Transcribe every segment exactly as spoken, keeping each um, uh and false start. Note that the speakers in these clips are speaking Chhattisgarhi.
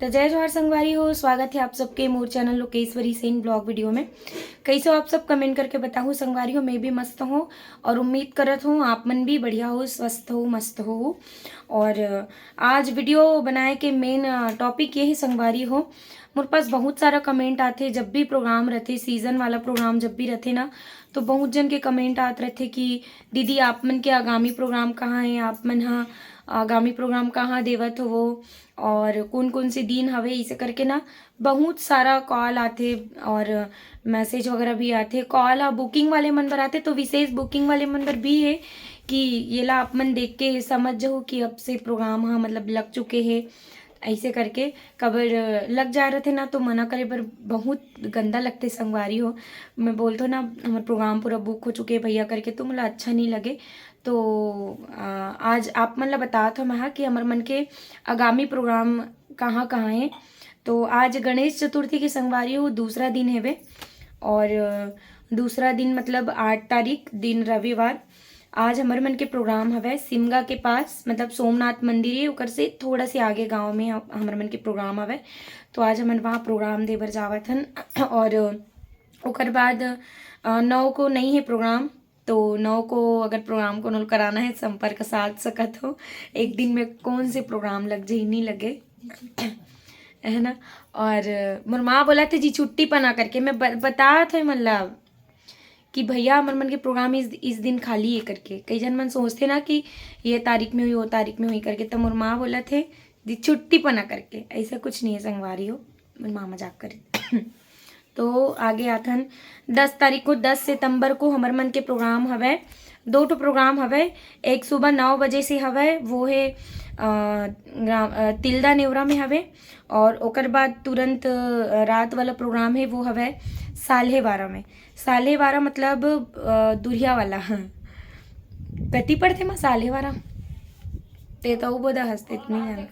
तो जय जोहार संगवारी हो, स्वागत है आप सबके मोर channel Lokeshwari Sen blog video में। कैसे हो आप सब, कमेंट करके बताहू संगवारी हो। मैं भी मस्त हूँ और उम्मीद करत हूँ आप मन भी बढ़िया हो, स्वस्थ हो, मस्त हो। और आज वीडियो बनाए के मेन टॉपिक ये है संगवारी हो, मोर पास बहुत सारा कमेंट आथे, जब भी प्रोग्राम रहथे, सीजन वाला प्रोग्राम जब भी रहथे ना, तो बहुत जन के कमेंट आत रहथे कि दीदी, आप मन के आगामी प्रोग्राम कहाँ है, आप मन हा आगामी प्रोग्राम कहाँ देवत हो, और कौन कौन से दिन हवे, इसे करके ना बहुत सारा कॉल आथे और मैसेज वगैरह भी आथे। कॉल हा बुकिंग वाले मन बर आथे, तो विशेष बुकिंग वाले मन बर भी है कि ये ला आप मन देख के समझ जाओ कि अब से प्रोग्राम हा मतलब लग चुके है। ऐसे करके कबर लग जा रहे थे ना, तो मना करे बर बहुत गंदा लगते संगवारी हो। मैं बोलतो ना, हमार प्रोग्राम पूरा बुक हो चुके है भैया करके, तो मोला अच्छा नहीं लगे। तो आ, आज आप मन ला बतात हो मैं हा कि हमर मन के आगामी प्रोग्राम कहाँ कहाँ है। तो आज गणेश चतुर्थी के संगवारी हो, दूसरा दिन हेवे और दूसरा दिन मतलब आठ तारीख, दिन रविवार। आज हमर मन के प्रोग्राम हवय सिमगा के पास, मतलब सोमनाथ मंदिर है, ओकर से थोड़ा से आगे गांव में हम-, हमर मन के प्रोग्राम हवय। तो आज हमन वहाँ प्रोग्राम दे बर जावत हन। और ओकर बाद, अ, नौ को नहीं है प्रोग्राम, तो नौ को अगर प्रोग्राम कोनो ल कराना है, संपर्क साध सकत हो। एक दिन में कौन से प्रोग्राम लग जाही, नहीं लगे, है ना। और मोर माँ बोला थे जी छुट्टी पना करके, मैं ब-, बतात हो मतलब कि भैया हमर मन के प्रोग्राम इस, इस दिन खाली है करके। कई जन मन सोचते ना कि ये तारीख में हुई, वो तारीख में हुई करके, तो मोर माँ बोला थे जी छुट्टी पना करके। ऐसा कुछ नहीं है संगवारी हो, मोर माँ मजाक करे। तो आगे आथन, दस तारीख को, दस सितंबर को हमर मन के प्रोग्राम हवय, दो ठो प्रोग्राम हवय। एक सुबह नौ बजे से हवय, वो है, अ, ग्राम, अ, तिल्दा नेवरा में हवय, और ओकर बाद तुरंत, अ, रात वाला प्रोग्राम है, वो हवय साल्हेवारा में। साल्हेवारा मतलब, अ, दुरिहा वाला, हाँ। कति पड़थे माँ साल्हेवारा? ते तो वो बोदा हंसते इतनी जाना।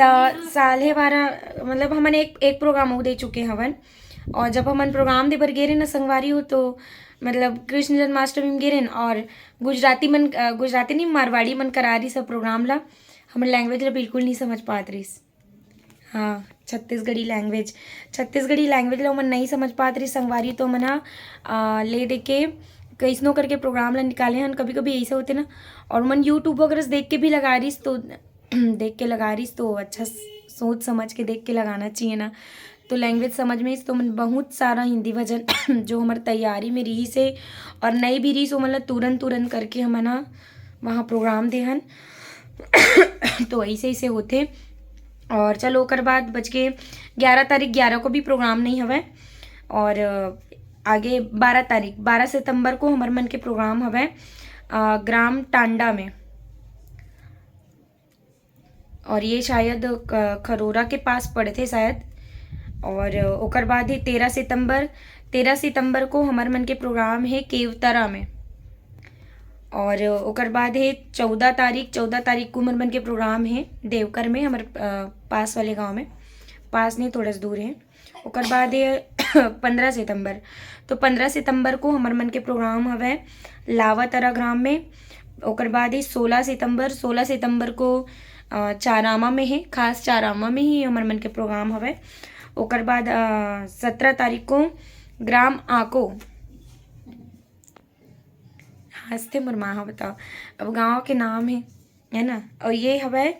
त साल्हेवारा मतलब हमन एक, एक प्रोग्राम अउ दे चुके हवन, और जब हमन प्रोग्राम दे बर गे रहे ना संगवारी हो, तो मतलब कृष्ण जन्माष्टमी में गे रहे और गुजराती मन, अ, गुजराती नहीं, मारवाड़ी मन करा रही सब प्रोग्राम ला। हमर लैंग्वेज ला बिल्कुल नहीं समझ पात रहिस। हाँ, छत्तीसगढ़ी लैंग्वेज, छत्तीसगढ़ी लैंग्वेज ला ओमन नहीं समझ पात रहिस संगवारी, तो ओमन हा, आ, ले दे के कैसनो करके प्रोग्राम ला निकाले हन। कभी कभी ऐसे होते ना, और ओमन YouTube वगैरह से देख के भी लगा रहिस, तो देख के लगा रहिस, तो अच्छा स-, सोच समझ के देख के लगाना चाहिए ना। तो लैंग्वेज समझ में इस तो मन बहुत सारा हिंदी भजन जो हमर तैयारी में रहिस हे और नई भी रहिस, ओमन ला तुरंत तुरंत करके हमन हा वहाँ प्रोग्राम देहन। तो ऐसे ऐसे होते। और चलो, ओकर बाद बच के ग्यारह तारीख, ग्यारह को भी प्रोग्राम नहीं हवय। और, अ, आगे बारह तारीख, बारह सितंबर को हमर मन के प्रोग्राम हवय, अ, ग्राम टांडा में। और ये शायद क-, खरोरा के पास पड़थे शायद। और ओकर बाद ही तेरह सितंबर, तेरह सितंबर को हमर मन के प्रोग्राम है केवतरा में। और ओकर बाद है चौदह तारीख, चौदह तारीख को हमर मन के प्रोग्राम है देवकर में, हमर, अ, पास वाले गांव में, पास नहीं, थोड़ा सा दूर है। ओकर बाद ये पन्द्रह सितंबर, तो पन्द्रह सितंबर को हमर मन के प्रोग्राम हवय लावा तरा ग्राम में। ओकर बाद ही सोलह सितंबर, सोलह सितंबर को, अ, चारामा में है, खास चारामा में ही हमर मन के प्रोग्राम हवय। ओकर बाद, अ, सत्रह तारीख को ग्राम आको, हंसते मोर माँ ह, बताओ, अब गाँव के नाम है, है ना। और ये हवय,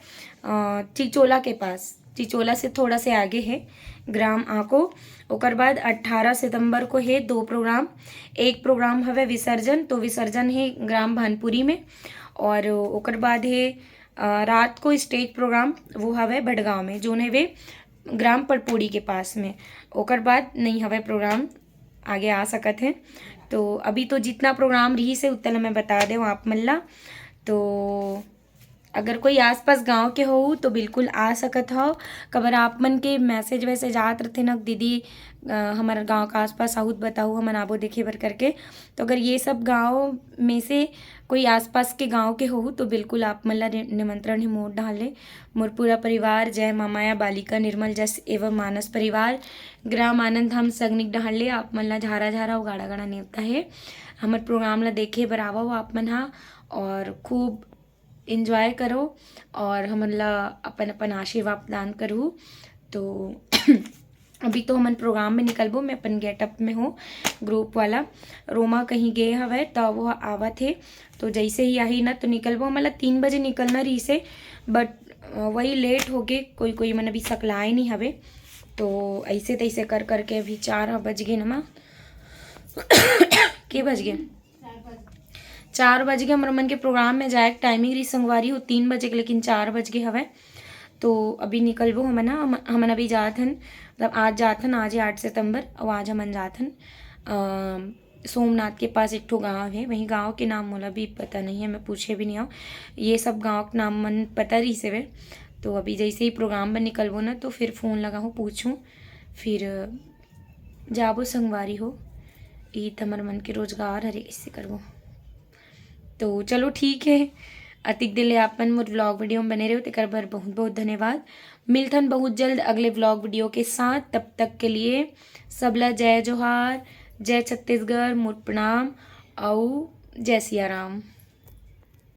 अ, चिचोला के पास, चिचोला से थोड़ा से आगे है ग्राम आको। ओकर बाद अट्ठारह सितंबर को है दो प्रोग्राम। एक प्रोग्राम हवय विसर्जन, तो विसर्जन है ग्राम भानपुरी में। और ओकर बाद है, अ, रात को स्टेज प्रोग्राम, वो हवय भटगांव में, जोन हवे ग्राम पड़पोड़ी के पास में। ओकर बाद नहीं हवय प्रोग्राम, आगे आ सकत है। तो अभी तो जितना प्रोग्राम रहिस हे, उतना मैं बता देव आप मन ला। तो अगर कोई आसपास गांव के हो तो बिल्कुल आ सकत हो। कबर आप मन के मैसेज वैसेज आत रथे ना, "दीदी, अ, हमर गांव का आसपास आहू त बताहू, हमन आबो देखे बर" करके। तो अगर ये सब गांव में से कोई आसपास के गांव के हो तो बिल्कुल आप मन ला नि-, निमंत्रण है मोर डहान ले। मोर पूरा परिवार, जय माँ माया, बालिका निर्मल जस एवं मानस परिवार, ग्राम आनंद धाम सगनिक डहान ले आप मन ला झारा झारा अउ गाड़ा गाड़ा नेवता है। हमर प्रोग्राम ला देखे बर आवव आप मन हा, और खूब एंजॉय करो और हमन ला अपन अपन आशीर्वाद प्रदान करू। तो अभी तो हमन प्रोग्राम में निकलबो, मैं अपन गेटअप में हूँ, ग्रुप वाला। रोमा कहीं गे हवय, त वो आवत हे, तो जैसे ही आही ना, तो निकलबो। हमन ला तीन बजे निकलना रहिसे, बट वही लेट हो गए, कोई कोई मन अभी सकलाए नहीं हवे। तो ऐसे तैसे कर करके अभी चार बज गए ना माँ। के बज गए? चार बज गए। हमर मन के प्रोग्राम में जाए के टाइमिंग रही संगवारी हो तीन बजे के, लेकिन चार बज गए हवय। तो अभी निकलबो हमन ना, हम, हमन अभी जात हन, मतलब आज जात हन, आज है आठ सितंबर, और आज हमन जात हन अ, सोमनाथ के पास एक ठो गांव है, वही गांव के नाम मोला भी पता नहीं है, मैं पूछे भी नहीं हूँ। ये सब गांव के नाम मन पता रहिसे वे। तो अभी जैसे ही प्रोग्राम में निकलबो ना, तो फिर फ़ोन लगाहूँ, पूछूँ, फिर जाबो संगवारी हो। ई त हमर मन के रोजगार हरे, कैसे करबो? तो चलो ठीक है, अतिक दिन ले आप मन मोर व्लॉग वीडियो में बने रहो, तेकर बर बहुत बहुत धन्यवाद। मिलथन बहुत जल्द अगले व्लॉग वीडियो के साथ। तब तक के लिए सबला जय जोहार, जय छत्तीसगढ़, मोर प्रणाम, अउ जय सिया राम।